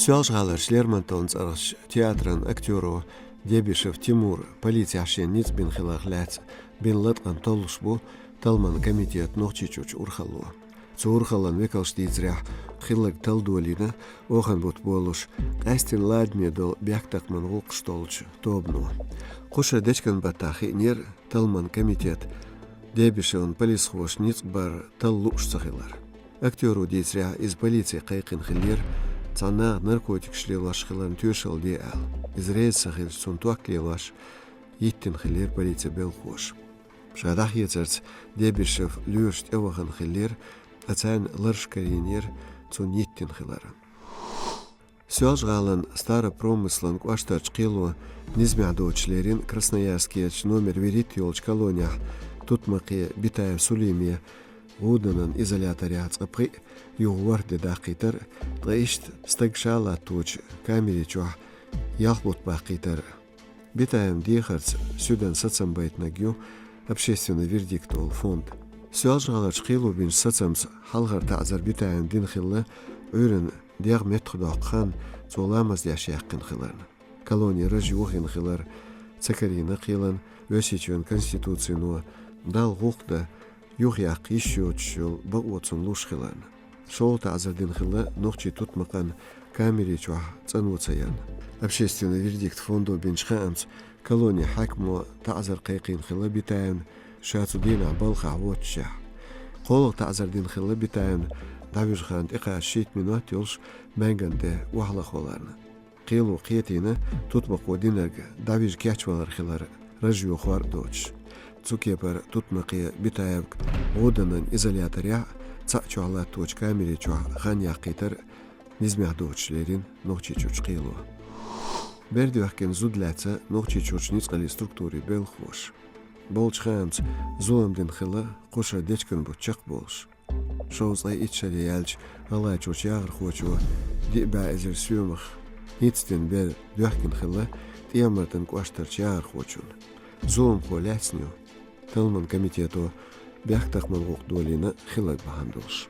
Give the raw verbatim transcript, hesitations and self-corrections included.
Соьлжа-ГӀаларчу Лермонтовн цӀарахчу театран актёро Дебишев Тимура полицехь шен ницкъ бина хиларх лаьцна бина латкъам толлуш бу Талламан комитет Нохчийчуьрчу урхалло. Цу урхаллан векалша дийцарехь, хилларг талла долийна оханан бутт болуш, къаьсттина ладаме долу бехктакхаман гӀуллакхаш долчу тобано. Кху шаран дечкен баттахь хиънера Талламан комитет Дебишевна полисхоша ницкъ бар талла лууш ца хилар. Актёро дийцарехь, иза полице кхайкхина хиллера, цхьана наха наркотикаш лелош хиларна тоьшалла де аьлла. Иза реза ца хилча, цунна ток лелош йиттина хиллера полицин белхахоша. Ша дӀахецарца, Дебишев лоьраш тӀевахана хиллера, ткъа царна лараш карийнера цунна йиттина хилар. Соьлжа-ГӀалин Старопромыслан кӀоштарчу кхело низамехь доцуш лерина Красноярскерчу номер вуьрхӀитта йолчу колонехь тутмакхе Битаев Сулиме гӀуданан изоляторехь цкъа пхиъ, юха ворхӀ де даккхийтар, ткъа иштта стаг ша латточу камери чохь ялх бутт баккхийтар. Битаевн дехарца суьдан сацам байтинарг ю «Общественный вердикт» олу фонд. Соьлжа-ГӀаларчу кхело бинчу сацамца хьалхара таӀзар Битаевна дина хилла, Ӏуьйранна дегӀ меттахдоккху хан цо ламаз деш яьккхина хиларна. Колоне раж йохийна хилар ца карийна кхелан Оьрсийчоьнан Конституцино Далла гӀуллакх дан юхаяккха йиш йоцуш йолу бакъо цунна луш хиларна. ШолгӀа таӀзар дина хилла нохчийн тутмакхан камери чохь цӀано ца ярна. «Общественный вердикт» фондо бинчу хаамца, колонин хьаькамо таӀзар кхайкхийна хилла Битаевна, ша цу дийнахь балхахь воццушехь. КхоалгӀа таӀзар дина хилла Битаевна, дӀавижа хан тӀекхача шийтта минот йолуш, маьнган тӀе охьалахваларна. Кхело кхетийна тутмакхо динарг дӀавижа кечвалар хилар, раж йохор а доцуш. Цу кепара тутмакхе Битаевга гӀуданан изоляторехь а, цхьаъ чохь латточу камери чохь а хан яккхийтар низамехь доцуш лерина Нохчийчуьрчу кхело. Бер доьхкина зуда лаьцна Нохчийчуьрчу ницкъаллин структурийн белхахоша. Болчу хаамца, зулам дина хилла кху шаран дечкен бутт чекхболуш. Шовзткъе итт шаре яьлча, ГӀалгӀайчуьрчу яхархочо диъ бӀе эзар соьмах хӀинца дина бер доьхкина хилла ТӀемардин кӀоштарчу яхархочунна. Зуламхо лаьцна ю Талламан комитето бехктакхаман гӀуллакх долийна хилларг бахьана долуш.